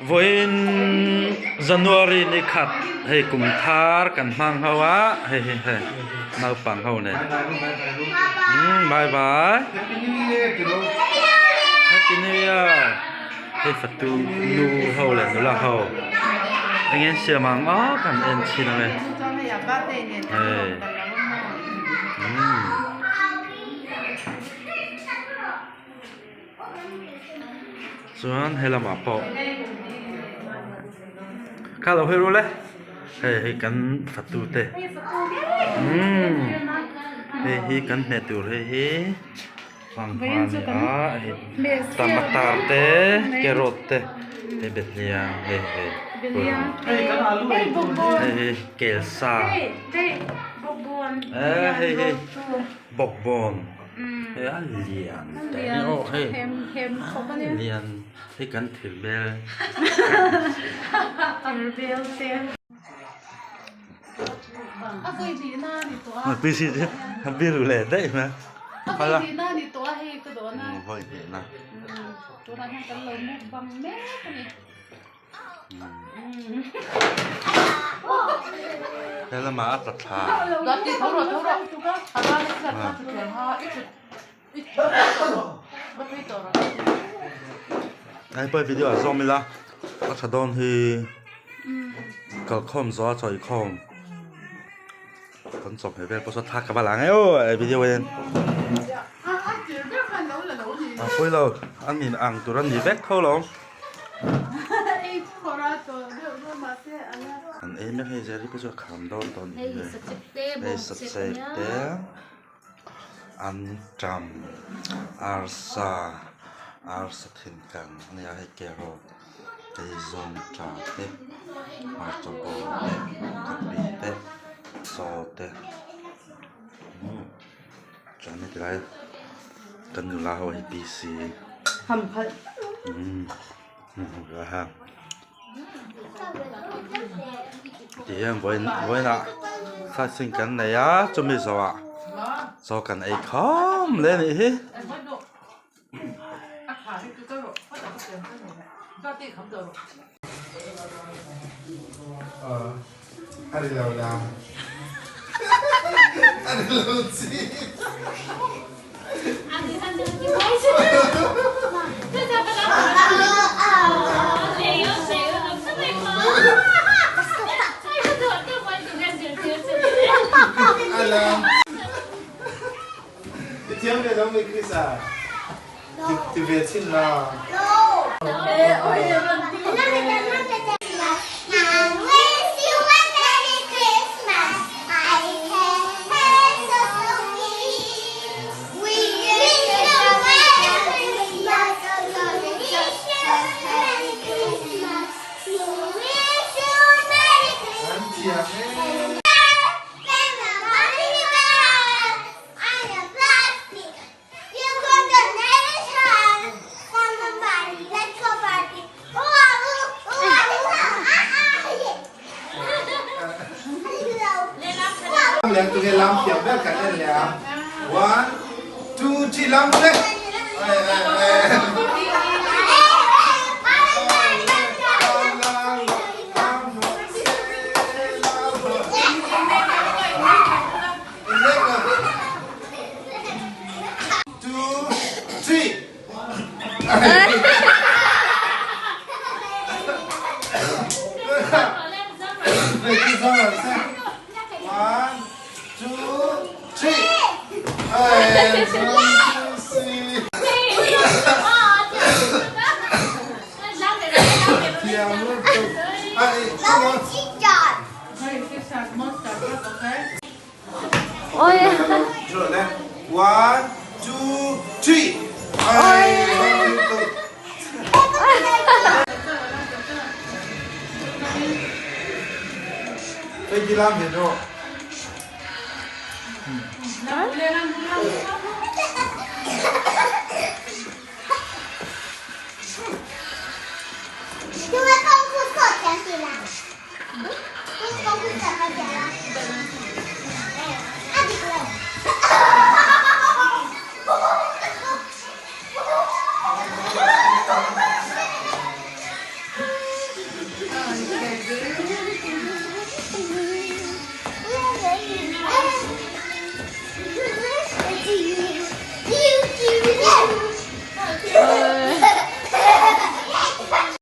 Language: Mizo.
Vawiin January ni khat hei kum thar kan hmang ho a hei hi hei naupang ho nen umm bye bye happy new year hei fatu nu ho leh nula ho eng nge an siam ang aw kan en chhin ang e hei umm. Chuan helamah pawh kha lo hawi ru le hei hei kan fatu te umm hei hi kan hne tur hei hi fanghma a ni a hei tamatar te carrot te hei behliang hei hei hei hi kelsa eh hei hi bawkbawn. Hei a lian teh a ni aw hei a lian hei kan thir bel a biru leh daih mai a vawi hnihna. He lamah a tla thla. Hei pawh video ah zawm ila a tha dawn hi kalkhawm zawh a chawikhawm kan chawhmeh vel pawh saw thla ka va la ang e aw he video ah hian a pawi lo a nin ang tur a ni vek tho lo. An ei mek hei zeri pawh chu a kham dawn tawh a nih hi hei sachek te anṭam arsa arsa thinkang a nia hei carrot hei zawngṭah te hmarcha bawm te kapi te chaw te umm chuan heti lai kan nula ho hi PC. Ti hian vawiin vawiinah sightseeing kan nei a chumi zawhah chaw kan ei khawm hle a nih hi.